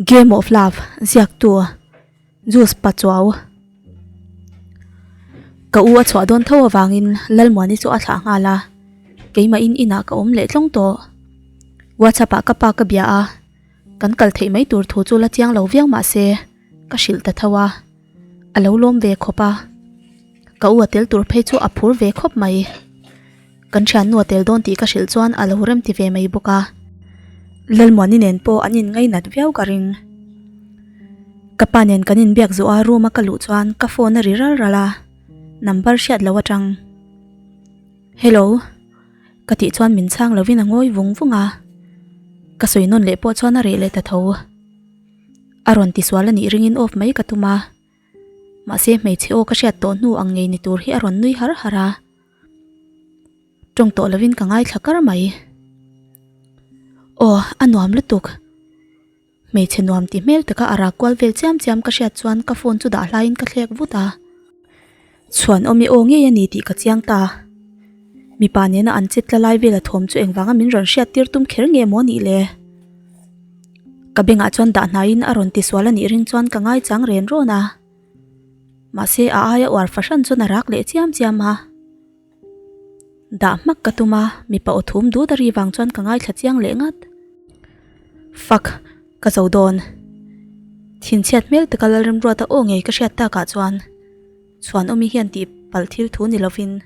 Game of Love ziaktu Juice Pachuau. Ka u a chhuah dawn tho avangin Lalmuani chu a thlah nghal a, keimahin inah ka awm leh tlawng tawh. WhatsApp ah ka pa ka bia a, kan kal theih mai tur thu chu la chiang lo viau mah se ka hrilh ta tho a, a lo lawm ve khawp a. Ka u a tel tur phei chu a phur ve khawp mai. Kan thiannu a tel dawn tih ka hrilh chuan a lo rem ti ve mai bawk a. Lalmuani nen pawh an inngainat viau ka ring. Ka pa nen kan inbiak zawh a room a ka luh chuan ka phone a ri ral ral a, number hriat loh atang. Hello. Ka tih chuan min chhang lovin a ngawi vung vung a. Ka sawi nawn leh pawh chuan a reh leh ta tho. A rawn tisual a nih ringin off mai ka tum a. Mahse hmeichhe aw ka hriat tawh hnu ang ngei ni tur hi a rawn nui har har a. Tawng tawh lovin ka ngaithla kar mai. Aw, a nuam lutuk. Hmeichhe nuam ti hmel taka a rak kual vel chiam chiam ka hriat chuan ka phone chu dah hlaiin ka thlek vut a. Chhuan awm i aw ngei a ni tih ka chiang ta. Mipa nena an chet tla lai vel a thawm chu engvanga min rawn hriat tir tum kher nge maw nih le? Ka bengah chuan dah hnaiin a rawn ti sual a nih ring chuan ka ngaichang ren rawn a. Mahse a aia uar fahran chuan a rak leh chiam chiam a. Dah hmak ka tum a, mipa aw thum dut a ri vang chuan ka ngaithla chiang leh ngat. Fuck, ka zo dawn. Thinchhiat hmel taka Lalremruata aw ngei ka hriat takah chuan Chhuanawmi hian tih palh thil thu ni lovin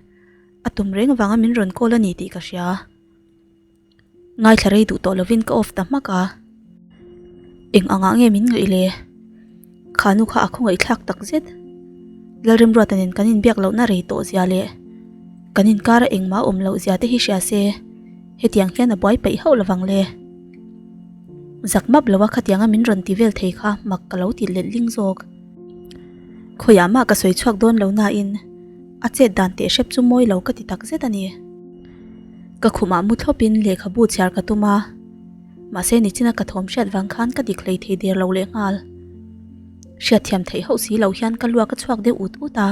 a tum reng avanga min rawn call a ni tih ka hria. Ngaithla rei duh tawh lovin ka off ta hmak a. Eng angah nge min ngaih le? Kha nu kha a khawngaih thlak tak zet. Lalremruata nen kan inbiak lohna rei tawh zia leh kan inkara engmah awm loh zia te hi hria se hetiang hian a buai peih hauh lovang le. Zak map loa khatianga min rawn ti vel thei kha mak ka lo ti let ling zawk. Khawiah mah ka sawi chhuak dawn lo nain a chet dan teh hrep chu mawi lo ka ti tak zet a ni. Ka khumah mu thlawpin lehkhabu chhiar ka tum a, mahse nichina ka thawm hriat vang khan ka dik hlei thei der lo leh nghal. Hriatthiam theih hauh si lo hian ka luak a chhuak deuh ut ut a,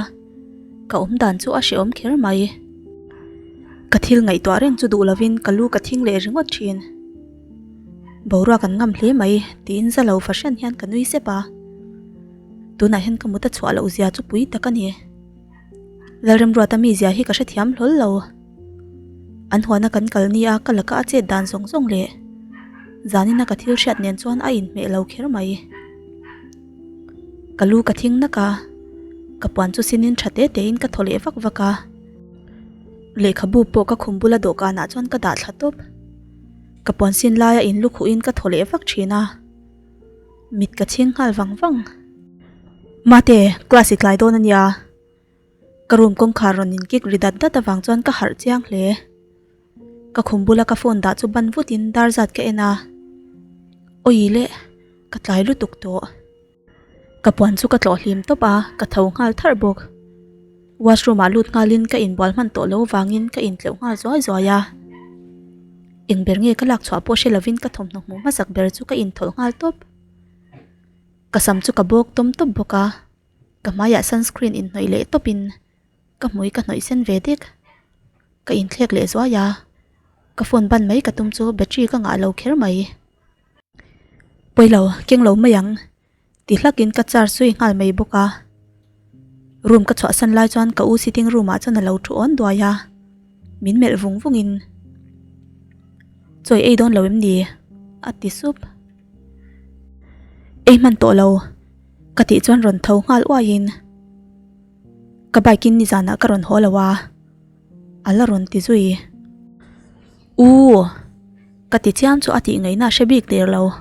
ka awm dan chu a hrehawm kher mai. Ka thil ngaihtuah reng chu duh lovin ka lu ka thing leh ringawt thin. Boruak an ngam hle mai tiin za lo fahran hian ka nui sep a. Tunah hian ka mut a chhuah loh zia chu pui tak a ni. Lalremruata mi zia hi ka hrethiam hlawl lo. An huana kan kal nia ka laka a chet dan zawng zawng leh zanina ka thil hriat nen chuan a inhmeh lo kher mai. Ka lu ka thing nak a, ka puan chu sinin tha te tein ka thaw leh vak vak a. Lehkhabu pawh ka khum bula dawhkanah chuan ka dah thla tawp. Ka puan sin laia in lukhuhin ka thaw leh vak thin a. Mit ka chhing nghal vang vang. Mate, class i tlai dawn a nia. Ka room kawngkhar rawn in kik ri dat dat avang chuan ka harh chiang hle. Ka khum bula ka phone dah chu ban vutin dar zat ka en a. Awi leh, ka tlai lutuk tawh. Ka puan chu ka tlawh hlim tawp a, ka tho nghal tharh bawk. Washroom ah lut nghalin ka inbual hman tawh lo vangin ka intleuh nghal zuai zuai a. Eng ber nge ka lak chhuah pawh hre lovin ka thawmhnaw hmuh hmasak ber chu ka inthawlh nghal tawp. Ka sam chu ka bawk tawm tawp bawk a, ka hmaiah sunscreen inhnawih leh tawpin ka hmui ka hnawih sen ve dek. Ka inthlek leh zuai a, ka phone ban mai ka tum chu battery ka ngah lo kher mai. Pawilo, keng lo mai ang. Ti hlakin ka charge zui nghal mai bawk a. Room ka chhuahsan lai chuan ka u sitting room ah chuan a lo thu awn duai a. Min melh vung vung in. Chawi ei dawn lo em ni? A ti sup. Ei hman tawh lo. Ka tih chuan rawn tho nghal uai in. Ka bike in nizanah ka rawn haw lo a. A la rawn ti zui. U! Ka ti chiam chu a tih ngaihna a hre bik der lo.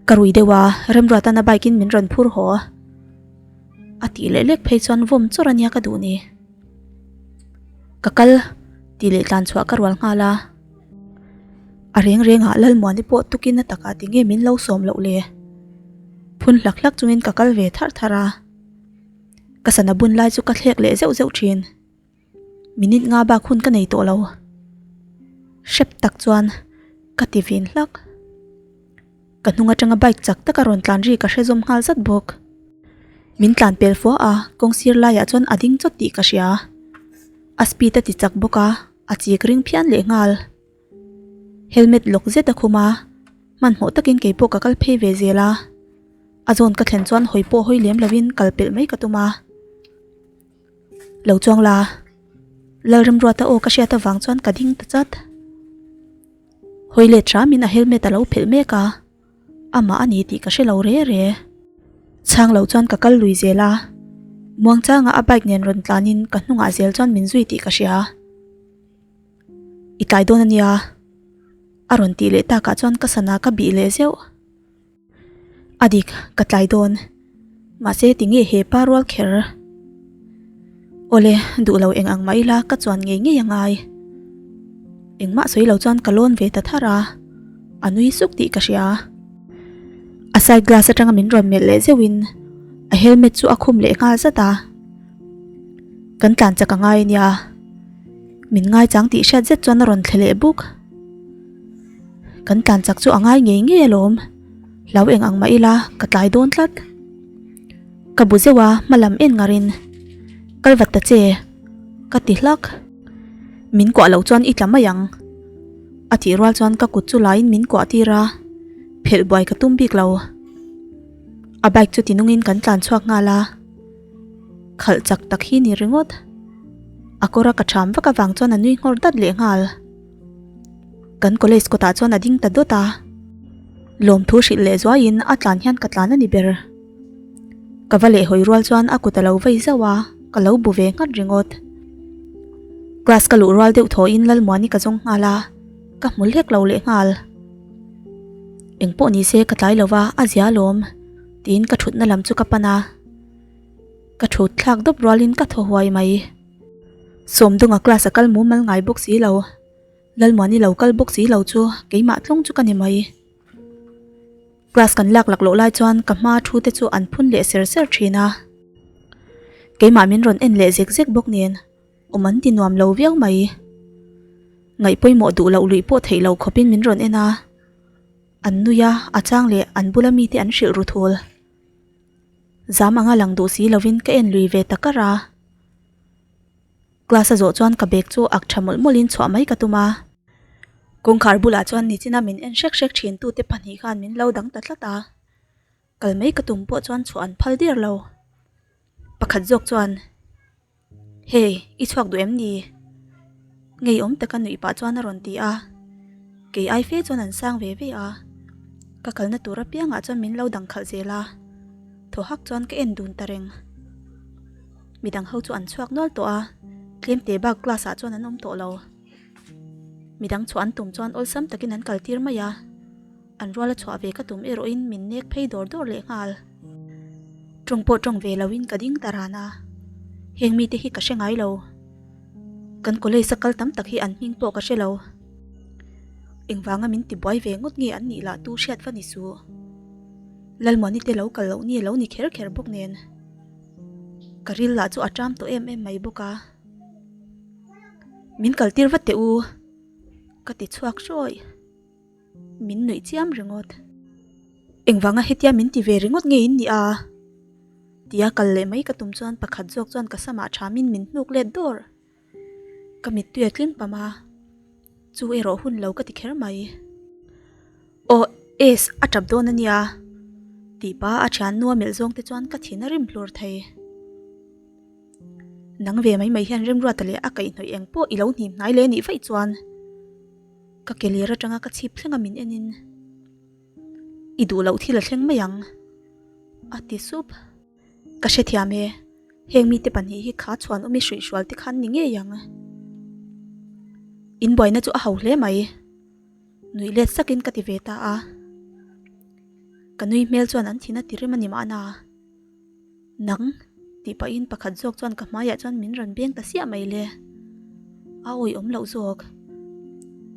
Ka rui deuh a, Remruatana bike in min rawn phur haw. A tih leh lek phei chuan vawm chawrh ania ka duh ni. Ka kal tih leh tlan chhuah ka rual nghal a. A reng reng ah Lalmuani pawh tukin a takah tinge min lo sawm loh le. Phun hlak hlak chungin ka kal ve tharh tharh a. Ka sana bun lai chu ka thlek leh zeuh zeuh thin. Minute nga bak hun ka nei tawh lo. Hrep tak chuan ka ti vin hlak. Ka hnung atanga bike chak taka rawn tlan ri ka hre zawm nghal zat bawk. Min tlan pel fua a, kawng sir laiah chuan a ding chawt tih ka hria. A speed a ti chak bawk a, a chik ring phian leh nghal. Helmet lawk zet a khum a. Hmanhmawh takin keipawh ka kal phei ve zel a, a zawn ka thlen chuan hawi pawh hawi lem lovin kal pelh mai ka tum a. Lo chuang la, Lalremruata aw ka hriat avang chuan ka ding ta chat. Hawi let hramin a helmet a lo phelh mek a, amah a ni tih ka hre lo re re. Chhang lo chuan ka kal lui zel a, muangchanga a bike nen rawn tlanin ka hnungah zel chuan min zui tih ka hria. I tlai dawn a nia, a rawn tih leh takah chuan ka sana ka bih leh zeuh. A dik, ka tlai dawn. Mahse tinge he pa rual kher? Awle, duh lo eng ang mah ila ka chuan ngei ngei a ngai. Engmah sawi lo chuan ka lawn ve ta thar a, a nui suk tih ka hria. A side glass atanga min rawn melh leh zeuhin a helmet chu a khum leh nghal zat a. Kan tlan chak a ngai a nia. Min ngaichang tih hriat zet chuan a rawn thle leh buk. Kan tlan chak chu a ngai ngei ngei alawm. Hlau eng ang mah ila ka tlai dawn tlat. Ka bu zeuh a hma lam en ngarin kal vat ta che ka ti hlak. Min kuah loh chuan i tla mai ang. A tih rual chuan ka kut chu laiin min kuah tir a, phelh buai ka tum bik lo. A bike chu tinungin kan tlan chhuak nghal a. Khalh chak tak hi ni ringawt. A kawr a ka ṭham vak avang chuan a nui nghawr dat leh nghal. Kan college kawtah chuan a ding ta dawt a, lawmthu hrilh leh zuaiin a tlan hian ka tlan a ni ber. Ka va leh hawi rual chuan a kut a lo vei zauh a, ka lo bu ve nghat ringawt. Class ka luh rual deuh thawhin Lalmuani ka zawng nghal a, ka hmu hlek lo leh nghal. Engpawh ni se ka tlai lo va, a zia alawm, tiin ka thutna lam chu ka pan a. Ka thut thlak dawp rualin ka thaw huai mai. Sawmdunga class a kal mumal ngai bawk si lo. Lalmuani lo kal bawk si lo chu keimah tlawng chu ka ni mai. Class kan lak lak loh lai chuan ka hma thu te chu an phun leh ser ser thin a. Keimah min rawn en leh zek zek bawk nen awm an ti nuam lo viau mai. Ngaih pawimawh duh loh luih pawh theih loh khawpin min rawn en a. An nui a, a chang leh an bula mite an hrilh ru thul. Zam anga lang duh si lovin ka en lui ve ta kar a. Class a zawh chuan ka bag chu ak tha mawlh mawlhin chhuah mai ka tum a. Kawngkhar bulah chuan nichina min en hrek hrek thin tute pahnih khan min lo dang ta tlat a. Kal mai ka tum pawh chuan chhuah an phal der lo. Pakhat zawk chuan. Hey, i chhuak duh em ni? Ngeiawm taka nuih pah chuan a rawn ti a. Kei ai fe chuan an sang ve ve a. Ka kalna tur apiangah chuan min lo dang khalh zel a. Thaw hak chuan ka en dun ta reng. Midang ho chu an chhuak nual tawh a, tlem te bak class ah chuan an awm tawh lo. Midang chhuah an tum chuan awlsam takin an kal tir mai a. An ruala chhuah ve ka tum erawhin min nek phei dawr dawr leh nghal. Tawng pawh tawng ve loin ka ding ta ran a, heng mite hi ka hre ngai lo. Kan college a kal tam tak hi an hming pawh ka hre lo. Engvanga min tibuai ve ngawt nge an nih lah tu hriat va ni suh. Lalmuani te lo kal loh ni lo ni kher kher bawk nen. Ka ril lah chu a ṭam tawh em em mai bawk a. Min kaltir vat teh u, ka ti chhuak hrawih. Min nuih chiam ringawt. Engvanga hetia min ti ve ringawt nge in nih a? Tia kal leh mai ka tum chuan pakhat zawk chuan ka samah thamin min hnuk let dawr. Ka mittui a tling pam a, chu erawh hun lo ka ti kher mai. Aw Es, a tap dawn a nia, tih pa a thiannu a melh zawng te chuan ka thin a rim hlur thei. Nang ve mai mai hian Remruata leh a kaihhnawih eng pawh i lo hnim hnai leh nih vaih chuan. Ka ke lir atanga ka chhip thleng a min en in I duh loh thil a thleng mai ang a ti sup. Ka hrethiam e, heng mite pahnih hi kha chhuan awm i hruihhrual te khan ni ngei ang. In buaina chu a ho hle mai. Nuih let sakin ka ti ve ta a. Ka nui hmel chuan an thin a ti rem a ni mahna. Nang, tih pahin pakhat zawk chuan ka hmaiah chuan min rawn beng ta siah mai le. A awihawm loh zawk.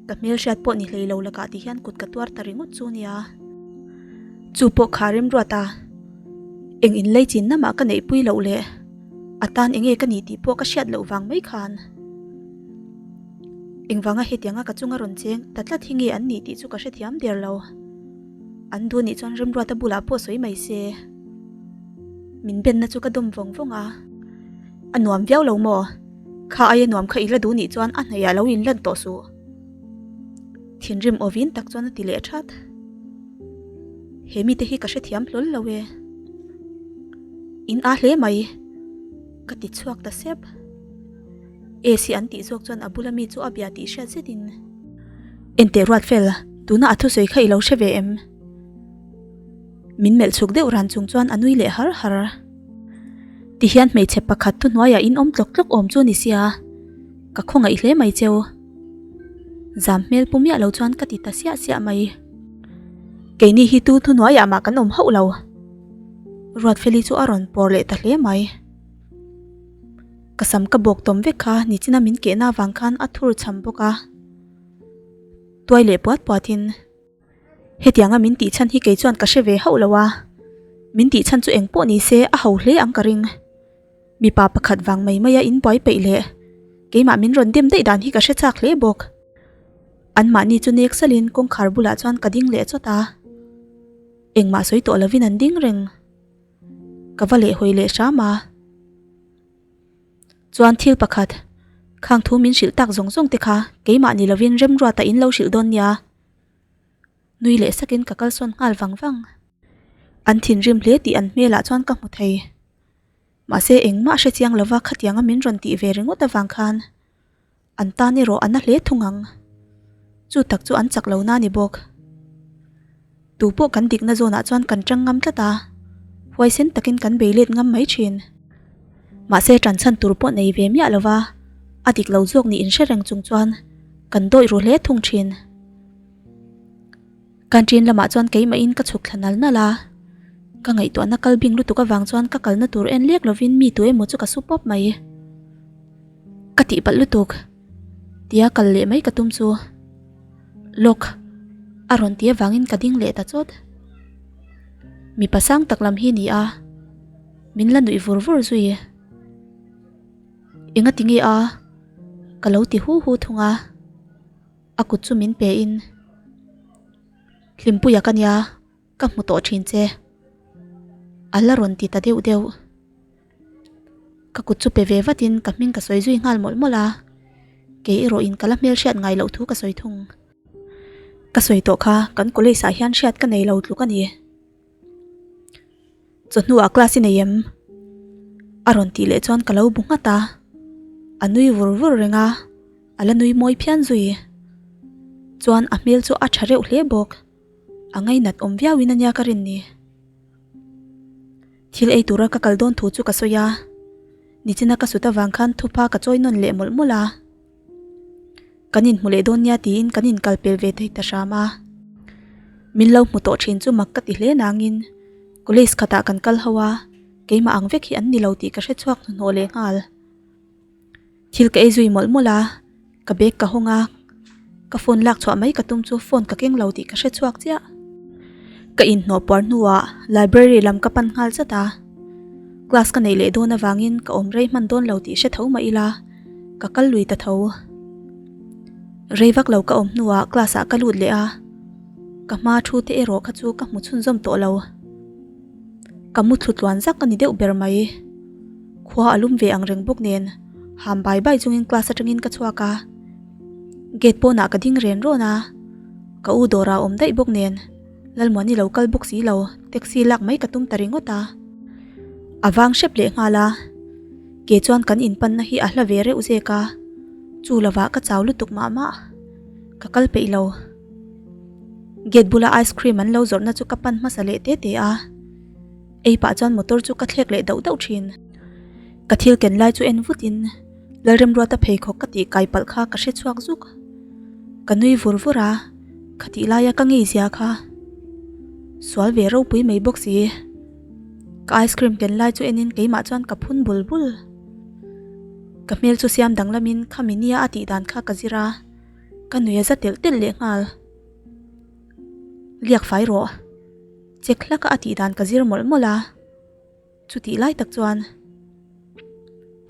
Ka hmelhriat pawh ni hlei lo lakah ti hian kut ka tuar ta ringawt chu nia. Chu pawh kha remruat a, eng inlei chin namah ka neihpui loh leh a tan enge ka ni tih pawh ka hriat loh vang mai khan. Engvanga hetianga ka chunga rawn cheng ta tlat hi nge an nih tih chu ka hrethiam der lo. An duh nih chuan remruata bulah pawh sawi mai se. Min benna chu ka dawm vawng vawng a, a nuam viau lo maw? Kha aia nuam kha i la duh nih chuan a hnaihah lo inlan tawh suh. Thinrim awvin tak chuan a ti leh that. He mite hi ka hrethiam hlawl lo e. In a hle mai. Ka ti chhuak ta sep. AC an tih zawk chuan a bula mi chu a bia tih hriat zetin. Enteh ruat fel, tuna a thusawi kha i lo hre ve em? Min melh chhuk deuh ran chung chuan a nui leh har har. Tihian hmeichhe pakhat thuhnuaiah in awm tlawk tlawk awm chu ni sia, ka khawngaih hle mai cheu. Zam hmel pu miah lo chuan ka ti ta siah siah mai. Keini hi tu thuhnuaiah mah kan awm hauh lo. Ruatfeli chu a rawn pawr leh ta hle mai. Ka sam ka bawk tawm vek kha nichina min kehna avang khan a thur cham bawk a. Tuai leh puat puatin. Hetianga min tih chhan hi kei chuan ka hre ve hauh lo a, min tih chhan chu eng pawh ni se a ho hle ang ka ring. Mipa pakhat vang mai maia in buai peih leh keimah min rawn dem daih dan hi ka hre chak hle bawk. Anmahni chu nek salin kawngkhar bulah chuan ka ding leh chawt a, engmah sawi tawh lovin an ding reng. Ka va lehhawi leh hram a. Chuan thil pakhat, khang thu min hrilh tak zawng zawng te kha keimah ni lovin remruata in lo hrilh dawn nia. Nui leh sakin ka kalsawn nghal vang vang. An thinrim hle tih an hmelah chuan ka hmu thei. Mahse engmah hre chiang lova khatianga min rawn tih ve ringawt avang khan an tan erawh a na hle thung ang. Chu tak chu an chak lo na ni bawk. Tu pawh kan dikna zawnah chuan kan tang ngam tlat a, huaisen takin kan bei let ngam mai thin. Mahse tan chhan tur pawh nei ve miah lova a dik lo zawk nih inhre reng chung chuan kan dawih ru hle thung thin. Canteen lamah chuan keimahin ka chhuk thla nal nal a, ka ngaihtuahna kal bing lutuk avang chuan ka kalna tur en lek lovin mi tu emaw chu ka su pawp mai. Ka tihpalh lutuk tia kal leh mai ka tum chu lawk a rawn ti avangin ka ding leh ta chawt. Mipa sang tak lam hi ni a, min la nuih vur vur zui. Enga ti nge a? Ka lo ti hu hu thung a. A kut chu min pe in, Hlimpuia ka nia, ka hmu tawh thin che. A la rawn ti ta deuh deuh. Ka kut chu pe ve vatin ka hming ka sawi zui nghal mawlh mawlh a, kei erawh in ka la hmelhriat ngai loh thu ka sawi thung. Ka sawi tawh kha kan college ah hian hriat ka nei lo tluk a ni. Chawhnuah class i nei em? A rawn tih leh chuan ka lo bu nghat a, a nui vur vur reng a, a la nui mawi phian zui. Chuan a hmel chu a tha reuh hle bawk, a ngainat awm viauin a nia ka rin ni. Thil ei tura ka kal dawn thu chu ka sawi a, nichina ka sut avang khan thupha ka chawi nawn leh mawlh mawlh a. Kan inhmu leh dawn nia tiin kan inkal pel ve thei ta hram a. Min lo hmu tawh thin chu mak ka ti hle nangin college khatah kan kal ho a, keimah ang vek hi an ni lo tih ka hre chhuak hnuhnawh leh nghal. Thil ka ei zui mawlh mawlh a, ka bag ka hawng a, ka phone lak chhuah mai ka tum chu phone ka keng lo tih ka hre chhuak chiah. Ka inhnawh puar hnuah library lam ka pan nghal zat a, class ka neih leh dawn avangin ka awm rei hman dawn lo tih hre tho mah ila, Ka kal lui ta tho. Rei vak lo ka awm hnuah class ah ka lut leh a, ka hma thu te erawh kha chu ka hmu chhunzawm tawh lo. Ka mu thlu tluan zak a ni deuh ber mai. Khua a lum ve ang reng bawk nen ham bai bai chungin class atangin ka chhuak a, gate pawnah ka ding ren rawn a, ka u dawrah a awm daih bawk nen Lalmuani lo kal bawk si lo, taxi lak mai ka tum ta ringawt a. A vang hrep leh nghal a, ke chuan kan inpanna hi a hla ve reuh zek a, chu lovah ka chau lutuk mah mah, ka kal peih lo. Gate bula ice cream an lo zawrhna chu ka pan hmasa leh te te a, ei pah chuan motor chu ka thlek leh dauh dauh thin. Ka thil ken lai chu en vutin Lalremruata pheikhawk ka tih kai palh kha ka hre chhuak zuk. Ka nui vur vur a, khatih laia ka ngei zia kha sual ve ropui mai bawk si. Ka ice cream ken lai chu enin keimah chuan ka phun bul bul. Ka hmel chu siam danglamin khami nia a tih dan kha ka zir a, ka nui a za telh telh leh nghal. Liak fai rawh, check hlaka a tih dan ka zir mawlh mawlh a, chutih lai tak chuan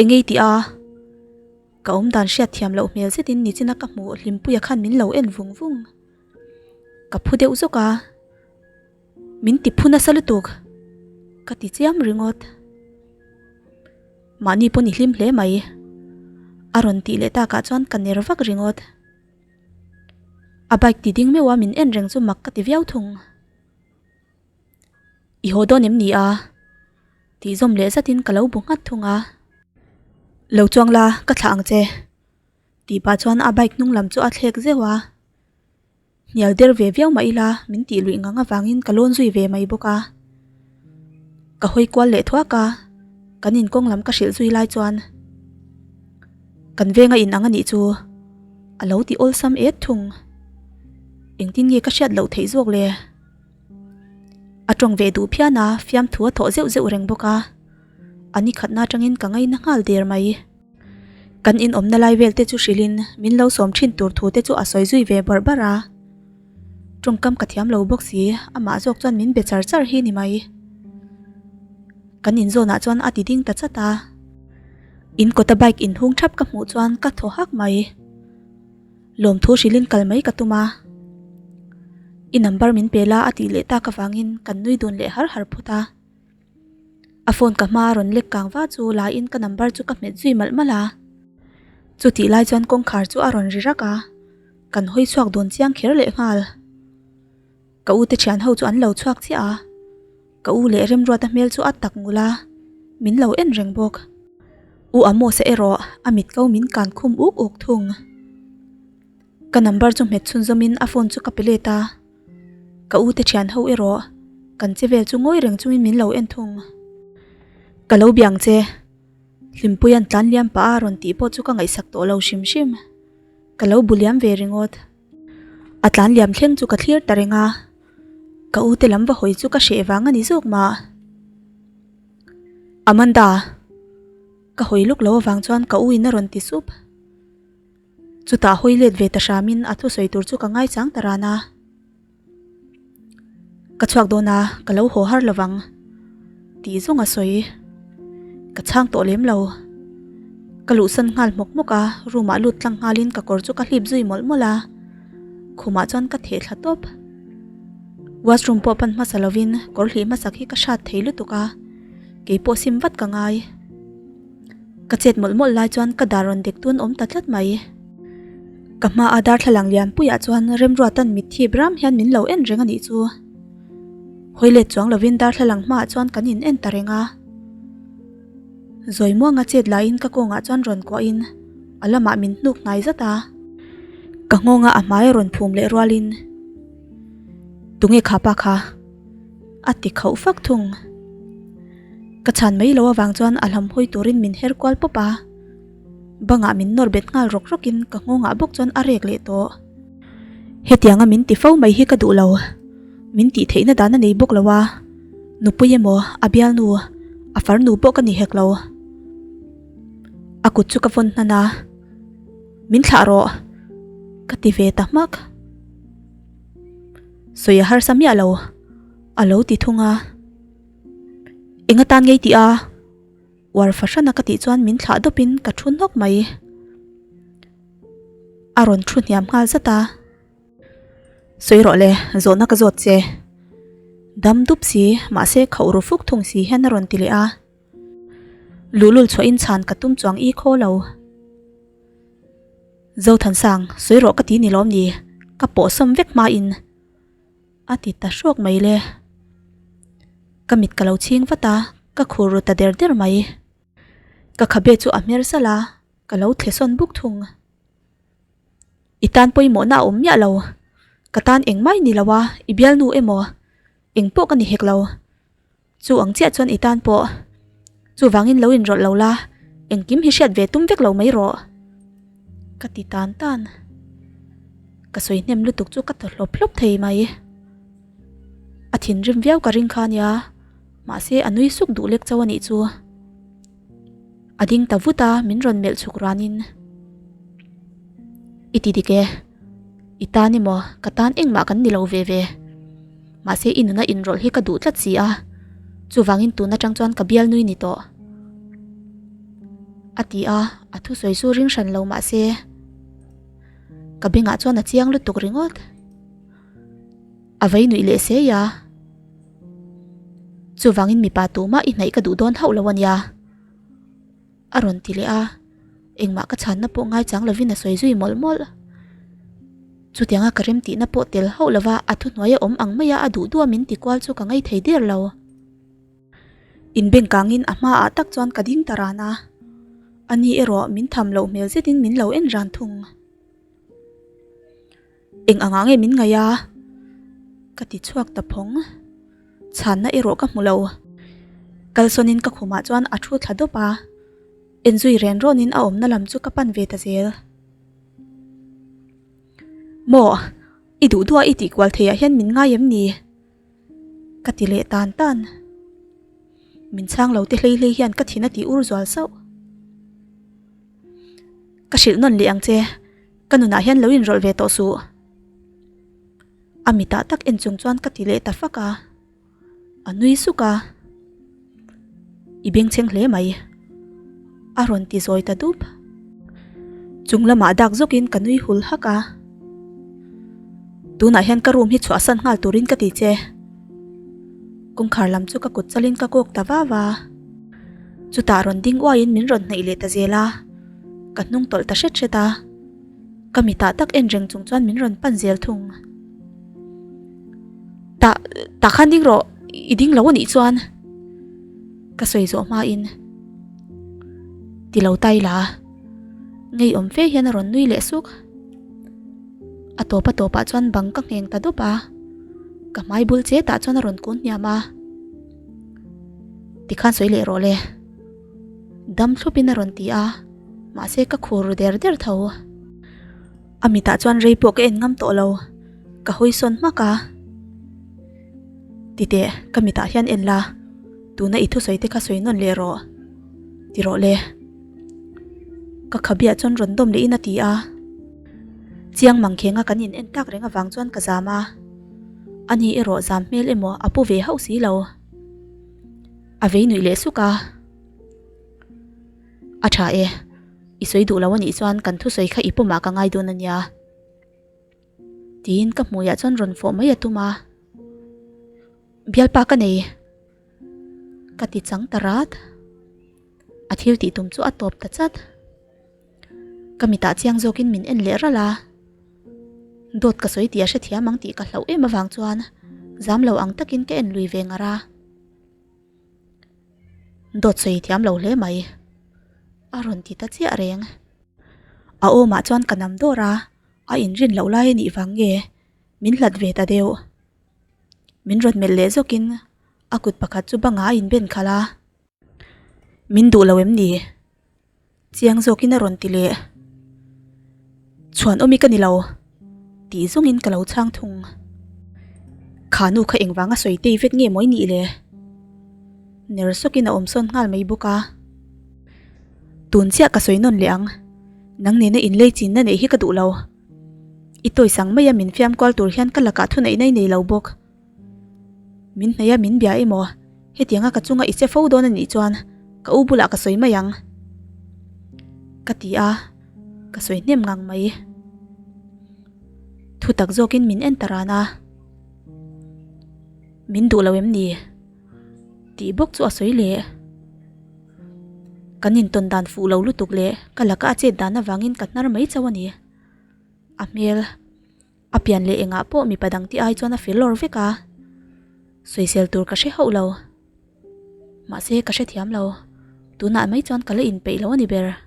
engei tih a ka awm dan hriat thiam loh hmel zetin nichina ka hmuh Hlimpuia khan min lo en vung vung. Ka phu deuh zawk a. Min ti phu nasa lutuk, ka ti chiam ringawt. Mahni pawn i hlim hle mai, a rawn tih leh takah chuan ka ner vak ringawt. A bike ti ding meuh a min en reng chu mak ka ti viau thung. I haw dawn em ni a? Tih zawm leh zatin ka lo bu nghat thung a. Lo chuang la, ka thlah ang che. Tih pah chuan a bike hnung lam chu a thlek zeuh a. Hnial der ve viau mah ila min tih luih ngang avangin ka lawn zui ve mai bawk a. Ka hawi kual leh thuak a, kan inkawng lam ka hrilh zui lai chuan kan venga in ang a nih chu a lo ti awlsam et thung. Engtin nge ka hriat loh theih zawk le? A tawng ve duh phian a, fiamthu a thawh zeuh zeuh reng bawk a, a ni khatna atangin ka ngaina nghal der mai. Kan inawmna lai vel te chu hrilhin min lo sawm thin tur thu te chu a sawi zui ve barh barh a. Tawngkam ka thiam lo bawk si, amah zawk chuan min be char char hi ni mai. Kan inzawnah chuan a ti ding ta chat a. In kawta bike inhung thap ka hmuh chuan ka thaw hak mai. Lawmthu hrilhin kal mai ka tum a. I number min pe la a tih leh tak avangin kan nui dun leh har har phawt a. A phone ka hma a rawn lek kang va chu la in ka number chu ka hmet zui malh malh a. Chutih lai chuan kawngkhar chu a rawn ri rak a, kan hawi chhuak dawn chiang kher leh nghal. Ka u te thian ho chu an lo chhuak chiah a, ka u leh Remruata hmel chu a tak ngul a, min lo en reng bawk. U Amos-a erawh a mit ko min kan khum uk uk thung. Ka number chu hmet chhunzawmin a phone chu ka pe let a. Ka u te thian ho erawh kan che vel chu ngawi reng chungin min lo en thung. Ka lo biang che. Hlimpuia'n tlan liam pah a rawn tih pawh chu ka ngaihsak tawh lo hrim hrim. Ka lo bu liam ve ringawt. A tlan liam thleng chu ka thlir ta reng a. Ka u te lam va hawi chu ka hreh vang a ni zawk mah. Amanda! Ka hawi luk lo avang chuan ka u in a rawn ti sup. Chutah hawi let ve ta hramin a thusawi tur chu ka ngaichang ta ran a. Ka chhuak dawn a, ka lo haw har lovang tih zawng a sawi. Ka chhang tawh lem lo. Ka luhsan nghal hmawk hmawk a, room ah lut tlang nghalin ka kawr chu ka hlip zui mawlh mawlh a. Khumah chuan ka theh thla tawp. Washroom pawh pan hmasa lovin kawr hlih hmasak hi ka hrat thei lutuk a, keipawh sim vat ka ngai. Ka chet mawlh mawlh lai chuan ka dar rawn dek tun awm ta tlat mai. Ka hma a darthlalang lian puiah chuan Remruatan mitthip ram hian min lo en reng a nih chu. Hawi let chuang lovin darthlalang hmaah chuan kan in en ta reng a. Zawi muanga chet laiin ka kawngah chuan rawn kuahin a lamah min hnuk hnai zat a. Ka nghawnga a hmai a rawn phum leh rualin, Tunge kha pa kha? A ti khauh fak thung. Ka chhan mai lo avang chuan a hlam hawi turin min her kual pawp a, bangah min nawr bet nghal rawk rawkin ka nghawngah bawk chuan a rek leh tawh. Hetianga min ti fo mai hi ka duh lo, min tih theihna dan a nei bawk lo a, nupui emaw a bialnu, a farnu pawh ka ni hek lo. A kut chu ka vawn hnan a, Min thlah rawh, ka ti ve ta hmak. Sawi a harsa miah lo, a lo ti thung a. Eng atan ngei tih a? Uar fahrana ka tih chuan min thlah dawpin ka thu hnawk mai. A rawn thu hniam nghal zat a. Sawi rawh le, zawhna ka zawt che. Dam dup si, mahse khauh ru fuk thung si hian a rawn ti leh a. Luhlul chhuahin chhan ka tum chuang i khaw lo. Zothansang, sawi rawh ka ti ni lawm ni? Ka pawhsawm vek hmain. A ti ta hrawk mai le. Ka mit ka lo chhing vat a, ka khur ru ta der der mai. Ka khabe chu a hmer salh a, ka lo thle sawn buk thung. I tan pawimawhna a awm miah lo. Ka tan engmah i ni lo a, i bialnu emaw eng pawh ka ni hek lo. Chu ang chiah chuan i tan pawh chuvangin lo inrawlh lo la, engkim hi hriat ve tum vek lo mai rawh. Ka ti tan tan. Ka sawi hnem lutuk chu ka thaw hlawp hlawp thei mai. A thinrim viau ka ring kha nia, mahse a nui suk duh lek chauh a nih chu. A ding ta vut a, min rawn melh chhuk ranin. I ti dik e. I tan emaw, ka tan engmah kan ni lo ve ve. Mahse i nuna inrawlh hi ka duh tlat si a, chuvangin tun atang chuan ka bial nui ni tawh. A ti a, a thusawi chu ring hran lo mahse ka bengah chuan a chiang lutuk ringawt. A vei nuih leh sei a, chuvangin mipa tumah i hnaih ka duh dawn hauh lo a nia. A rawn ti leh a, engmah ka chhanna pawh ngaichang lovin a sawi zui mawlh mawlh. Chutianga ka remtihna pawh tel hauh lova a thuhnuai a awm ang maia a duh duh a min ti kual chu ka ngaithei der lo. Inbengkangin a hmaah tak chuan ka ding ta ran a, ani erawh min tham loh hmel zetin min lo en ran thung. Eng angah nge min ngaih a? Ka ti chhuak ta phawng. Chhanna erawh ka hmu lo. Kalsawnin ka khumah chuan a thu thla dawp a, enzui ren rawnin a awmna lam chu ka pan ve ta zel. Maw, i duh duh a i tihkual theiah hian min ngai em ni? Ka ti leh tan tan. Min chhang lo te hlei hlei hian ka thin a tih ur zual sauh. Ka hrilh nawn leh ang che, ka nunah hian lo inrawlh ve tawh suh. A mitah tak en chung chuan ka ti leh ta fak a, a nui suk a, I bengchheng hle mai, a rawn ti zawi ta dup. Chung lamah dak zawkin ka nui hul hak a, Tunah hian ka room hi chhuahsan nghal turin ka ti che. Kawngkhar lam chu ka kut chalin ka kawk ta va va. Chutah rawn ding uaiin min rawn hnaih leh ta zel a, ka hnung tawlh ta hret hret a. Ka mitah tak en reng chung chuan min rawn pan zel thung. Tah, tah khan ding rawh, i ding lo anih chuan ka sawi zawh hmain ti lo ta ila ngeiawm fe hian a rawn nui leh suk. A tawp a tawpah chuan bang ka ngheng ta dup a, ka hmai bul che tah chuan a rawn kun hniam a. Tikhan sawi leh rawh le. Dam thlupin a rawn ti a, mahse ka khur ru der der tho. A mitah chuan rei pawh ka en ngam tawh lo, ka hawi sawn hmak a. Titeh, ka mitah hian en la, tuna i thusawi te kha sawi nawn leh rawh. Ti rawh le. Ka khabiah chuan rawn dawm lehin a ti a. Chiang mangkhenga kan in en tak reng avang chuan ka zam a. Ani erawh zam hmel emaw a pu ve hauh si lo. A vei nuih leh suk a. A tha e, i sawi duh lo a nih chuan kan thusawi kha i pawmah ka ngai dawn a nia. Tiin ka hmuiah chuan rawn fawh mai a tum a. Bialpa ka nei. Ka ti chang ta rat. A thil tih tum chu a tawp ta chat. Ka mitah chiang zawkin min en leh ralh a. Dawt ka sawi tih a hrethiam ang tih ka hlauh em avang chuan zam lo ang takin ka en lui ve ngar a. Dawt sawi thiam lo hle mai. A rawn ti ta chiah reng. A awmah chuan ka nam dawr a, a inrin loh lai a nih vang nge min hlat ve ta deuh. Min rawn melh leh zawkin a kut pakhat chu bangah a inben khalh a. Min duh lo em ni? Chiang zawkin a rawn ti leh. Chhuan awmi ka ni lo, tih zawngin ka lo chhang thung. Kha nu kha engvanga sawi tei vet nge mawi nih le? Ner sawkin a awm sawn nghal mai bawk a. Tun chiah ka sawi nawn leh ang, nang nena inlei chinna neih hi ka duh lo. I tawisang maia min fiam kual tur hian ka lakah thuneihna i nei lo bawk. Min hnaih a min bia emaw? Hetianga ka chunga i che fo dawn a nih chuan ka u bulah ka sawi mai ang. Ka ti a, ka sawi hnem ngang mai. Thu tak zawkin min en ta ran a. Min duh lo em ni? Tih bawk chu a sawi leh. Kan intawn dan fuh lo lutuk leh ka laka a chet dan avangin ka hnar mai chauh a ni. A hmel. A pian leh engah pawh mipa dang te ai chuan a fel lawr vek a, sawisel tur ka hre hauh lo. Mahse ka hrethiam lo, tunah mai chuan ka la inpeih lo a ni ber.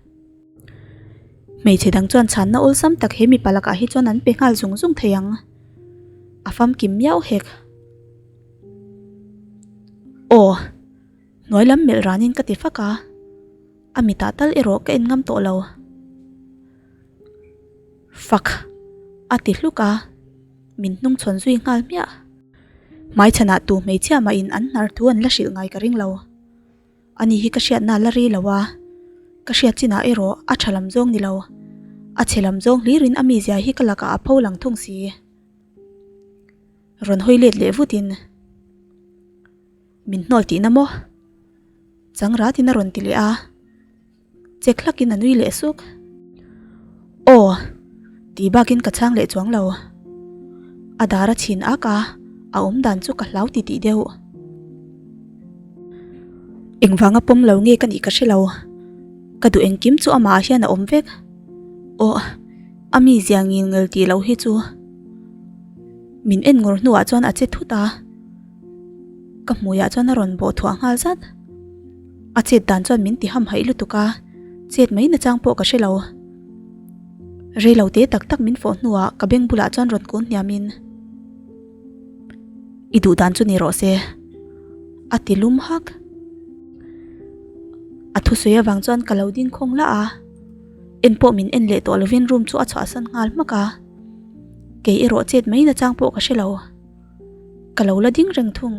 Hmeichhe dang chuan chhanna awlsam tak he mipa lakah hi chuan an pe nghal zung zung thei ang. A famkim miau hek. Aw, hnuai lam melh ranin ka ti fak a, a mitah tal erawh ka en ngam tawh lo. Fak! A ti hluk a, min hnung chhawn zui nghal hmiah. Hmaichhanah tu hmeichhia mahin an hnar thu an la hrilh ngai ka ring lo. Ani hi ka hriatna a la ri lo a, ka hriat chinah erawh a tha lam zawng ni lo, a chhe lam zawng hlirin a mizia hi ka lakah a pho lang thung si. Rawn hawi let leh vutin, Min hnawl tihna maw? Chang ratin a rawn ti leh a. Chek hlakin a nui leh suk. Aw! Tih bakin ka chhang leh chuang lo. A dar a chhin ak a, a awm dan chu ka hlau titih deuh. Engvanga pawm lo nge ka nih ka hre lo. Ka duh engkim chu amah ah hian a awm vek. Aw, a mizia ngil ngel tih loh hi chu. Min en ngur hnuah chuan a che thut a. Ka hmuiah chuan a rawn bawh thuah nghal zat. A chet dan chuan min ti hamhaih lutuk a, chet mai nachang pawh ka hre lo. Rei lo te tak tak min fawh hnuah ka beng bulah chuan rawn kun hniamin, I duh dan chu ni rawh se, a ti lum hak. A thusawi avang chuan ka lo ding khawng lah a, en pawh min en leh tawh lovin room chu a chhuahsan nghal hmak a, kei erawh chet mai nachang pawh ka hre lo. Ka lo la ding reng thung.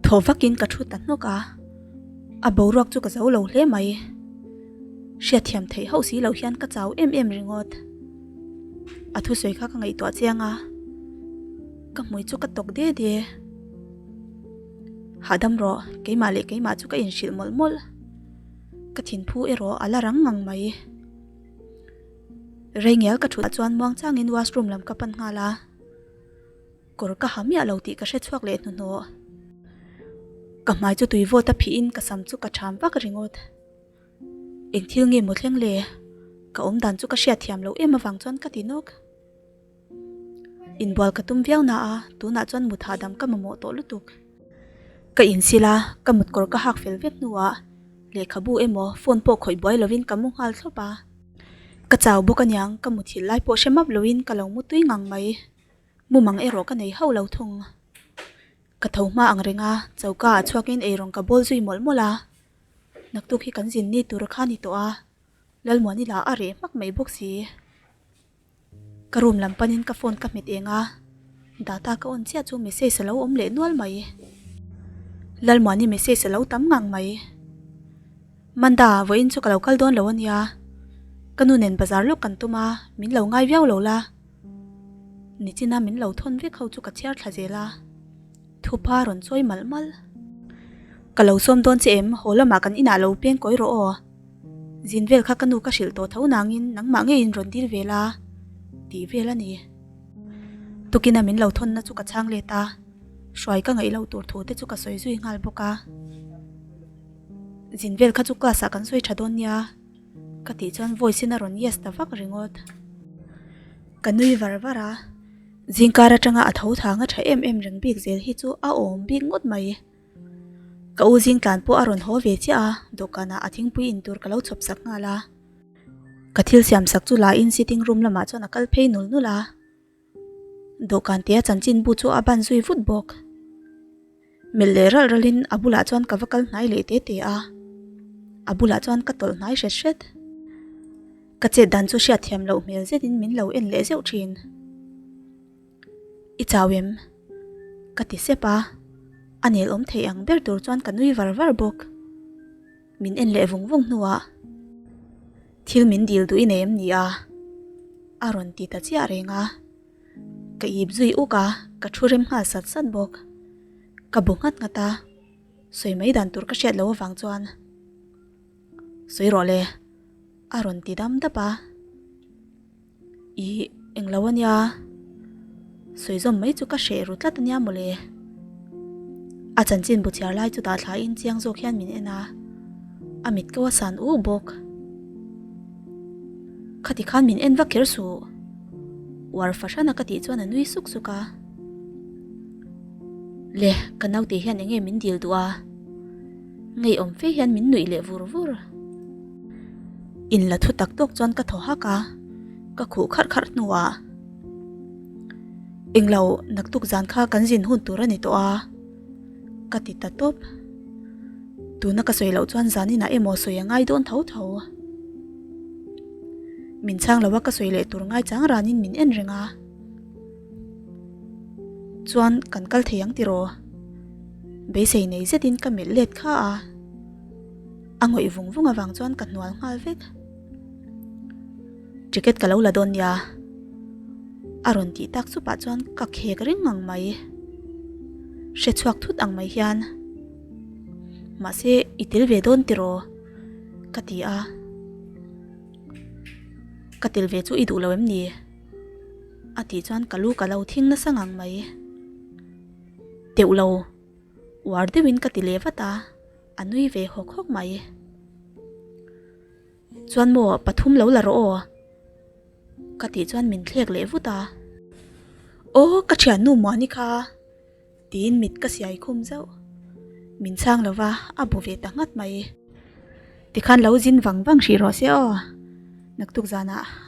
Thaw vakin ka thu ta hnawk a, a boruak chu ka zo lo hle mai. Hriatthiam theih hauh si loh hian ka chau em em ringawt. A thusawi kha ka ngaihtuah chiang a, ka hmui chu ka tawk de de. Hahdam rawh, keimah leh keimah chu ka inhrilh mawlh mawlh. Ka thinphu erawh a la rang ngang mai. Rei ngial ka thutah chuan muangchangin washroom lam ka pan nghal a. Kawr ka ha miah lo tih ka hre chhuak leh hnuhnawh. Ka hmai chu tui vawt a phihin ka sam chu ka ṭham vak ringawt. Eng thil nge maw thleng le? Ka awm dan chu ka hriat thiam loh em avang chuan ka ti nawk. Inbual ka tum viau na a, tunah chuan mut hahdam ka mamawh tawh lutuk. Ka insil a, ka mutkawr ka hak fel vek hnuah lehkhabu emaw phone pawh khawih buai lovin ka mu nghal thlawp a. Ka chau bawk aniang, ka muthilh lai pawh hre map loin ka lo mu tui ngang mai. Mumang erawh ka nei hauh lo thung. Ka tho hma ang reng a, choka ah chhuakin eirawng ka bawl zui mawlh mawlh a. Naktuk hi kan zin ni tur kha ni tawh a, Lalmuani lah a reh hmak mai bawk si. Ka room lam panin ka phone ka hmet eng a, data ka on chiah chu message a lo awm leh nual mai. Lalmuani message a lo tam ngang mai. Manda, vawiin chu ka lo kal dawn lo a nia. Ka nu nen bazar lawk kan tum a, min lo ngai viau lo la. Nichina min lo thawn vek ho chu ka chhiar thla zel a, thupa rawn chawi malh malh. Ka lo sawm dawn che em, haw lamah kan inah lo peng kawi rawh aw. Zin vel kha ka nu ka hrilh tawh tho nangin nangmah ngeiin rawn dil ve la tih vel a ni. Tukina min lo thawnna chu ka chhang let a, hruai ka ngaih loh tur thu te chu ka sawi zui nghal bawk a. Zin vel kha chu class ah kan sawi tha dawn nia. Ka tih chuan voice in a rawn yes ta vak ringawt. Ka nui var var a, zingkar atanga a tho thang a tha em em reng bik zel hi chu a awm bik ngawt mai. Ka u zing tlan pawh a rawn haw ve chiah a, dawhkanah a thingpui in tur ka lo chhawp sak nghal a. Ka thil siam sak chu la in sitting room lamah chuan a kal phei nul nul a. Dawhkan tia chanchinbu chu a ban zui vut bawk. Melh leh ralh ralhin a bulah chuan ka va kal hnai leh te te a, a bulah chuan ka tawlh hnai hret hret. Ka chet dan chu hriat thiam loh hmel zetin min lo en leh zeuh thin. I chau em? Ka ti sep a, a nel awm thei ang ber tur chuan ka nui var var bawk. Min en leh vung vung hnuah thil min dil duh i nei em ni a? A rawn ti ta chiah reng a. Ka ip zui uk a, ka thu rem nghal sat sat bawk. Ka bu nghat nghat a, sawi mai dan tur ka hriat loh avang chuan sawi rawh le a rawn ti dam dap a. Ih, englo a nia, sawi zawm mai chu ka hreh ru tlat a nia mawle. A chanchin bu chhiar lai chu dah thlain chiang zawk hian min en a, a mit ko a san uk bawk. Khati khan min en vak kher suh. Uar fahrana ka tih chuan a nui suk suk a. Le, ka naute hian enge min dil duh a? Ngeiawm fe hian min nuih leh vur vur. In la thu tak tawk chuan ka thaw hak a, ka khuh kharh kharh hnuah Englo, naktuk zan kha kan zin hun tur a ni tawh a, ka ti ta tawp. Tuna ka sawi loh chuan zaninah emaw sawi a ngai dawn tho tho. Min chhang lo a ka sawi leh tur ngai chang ranin min en reng a. Chuan kan kal thei ang tiraw? Beisei nei zetin ka melh let kha a. A ngawih vung vung avang chuan ka hnual nghal vek. Ticket ka lo la dawn nia. A rawn tih tak chupah chuan ka khek ring ngang mai. Hre chhuak thut ang mai hian. Mahse i tel ve dawn tiraw? Ka ti a. Ka tel ve chu i duh lo em ni? A tih chuan ka lu ka lo thing nasa ngang mai. Teuh lo, uar deuhin ka ti leh vat a, a nui ve hawk hawk mai. Chuan maw pathum lo la rawh aw? Ka tih chuan min thlek leh vut a. Aw ka thiannu Muani kha. Tiin mit ka siai khum zauh. Min chhang lo va, a bu ve ta nghat mai. Tikhan lo zin vang vang hrih rawh se aw. Naktuk zanah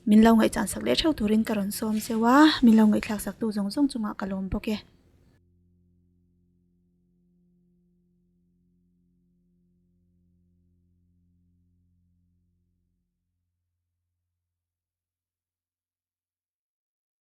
min lo ngaihchan sak leh theuh turin ka rawn sawm cheu a, min lo ngaihthlak sak tu zawng zawng chungah ka lawm bawk e.